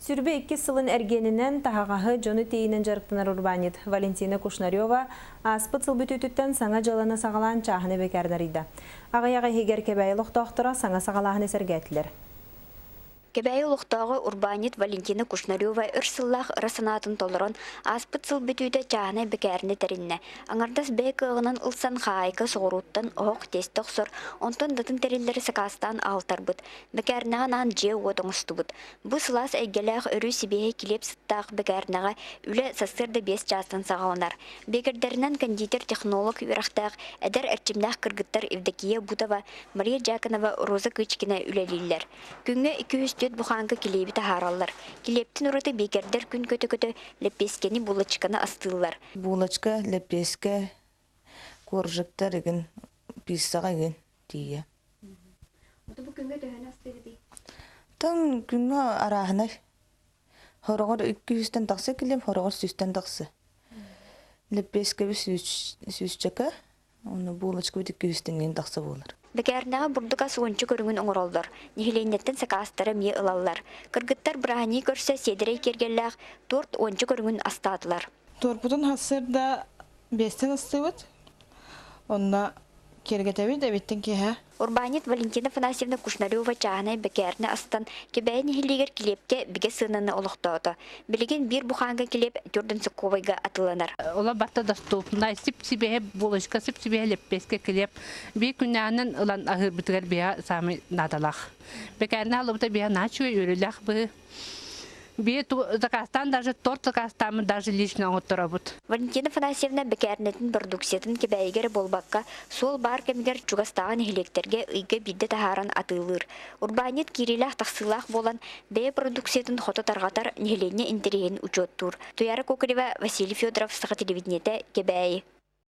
22 сылын эргиэнинэн таһаҕаһы, дьону тиэйиинэн дьарыктанар урбаанньыт Валентина Кушнарева ааспыт сыл бүтүүтүттэн саҥа дьыаланы саҕалаан чааһынай бэкээринэ арыйда. Аҕыйах ый иһигэр Кэбээйи олохтоохторо саҥа саҕалааһыны сэргээтилэр. Кэбээйи олохтооҕо урбаанньыт Валентина Кушнарева өр сыллаах ыра санаатын толорон, ааспыт сыл бүтүүтэ чааһынай бэкээринэ тэриннэ. Аҥардас бэйэ кыаҕынан ылсан хаһаайка соҕурууттан оһох тиэстэ охсор, онтон датын тэриллэри сакаастаан аҕалтарбыт. Бэкээринэҕэ анаан дьиэ-уот оҥостубут. Бу сылаас эйгэлээх өрүү сибиэһэй килиэп сыттаах бэкээринэҕэ үлэ сарсыарда 5 чаастан саҕаланар. Биэкэрдэринэн кондитер-технолог үөрэхтээх эдэр эрчимнээх кыргыттар Евдокия Бутова, Мария Дьяконова, Роза Кычкина үлэлииллэр. Күҥҥэ 204 бухааҥка килиэби таһаараллар. Килиэптэн ураты биэкэрдэр күн көтө-көтө лэппиэскэни, булочканы астыыллар. Булочка, лэппиэскэ, коржиктар игин, пиццаҕа игин тиийэ. Бу күҥҥэ төһөнү астыыгытый? Тон күҥҥэ арааһынай. Хороҕор 200-тэн тахса килиэп, хороҕор 100-тэн тахса. Лэппиэскэбит сүүсчэкэ, Онно булочкабыт 200 тэн тахса буолар. Бэкээринэҕэ бурдук ас уонча көрүҥүн оҥороллор, нэһилиэнньэттэн сакаастары эмиэ ылаллар. Кыргыттар бырааһынньыгы көрсө сиэдэрэй киэргэллээх торт уонча көрүҥүн астаатылар. Торпутун сарсыарда биэстэн астыыбыт. Онно киэргэтэбит эбиттэн киэһэ. Урбаанньыт Валентина Афанасьевна Кушнарева чааһынай бэкээринэ астан Кэбээйи нэһилиэгэр килиэпкэ бигэ сыананы олохтоото. Билигин биир бухааҥка килиэп Дюрдун Сокковайга атыыланар. Ола барта доступнай, сип-сибиэһэ булочка, сип-сибиэһэ лэппиэскэ килиэп. Биир күннээҕинэн ылан аһыырбытыгар биһэ саамай наадалаах. Бэкээринэ алыбыта биһэ наһаа үчүгэй үөрүүлээх быһыы. Бие заказтаан даже торт заказтааммыт даже лично оҥотторобут. Валентина Афанасьевна бэкээринэтин бородууксуйатын Кэбээйигэр буолбакка, суол баар кэмигэр чугастааҕы нэһилиэктэргэ ыйга биирдэ таһааран атыылыыр. Урбаанньыт киириилээх-тахсыылаах буолан, бэйэ продукциятын хото тарҕатар, нэһилиэнньэ интэриэһин учуоттуур. Туяра Кокорева, Василий Федоров, Саха телевидениетэ, Кэбээйи.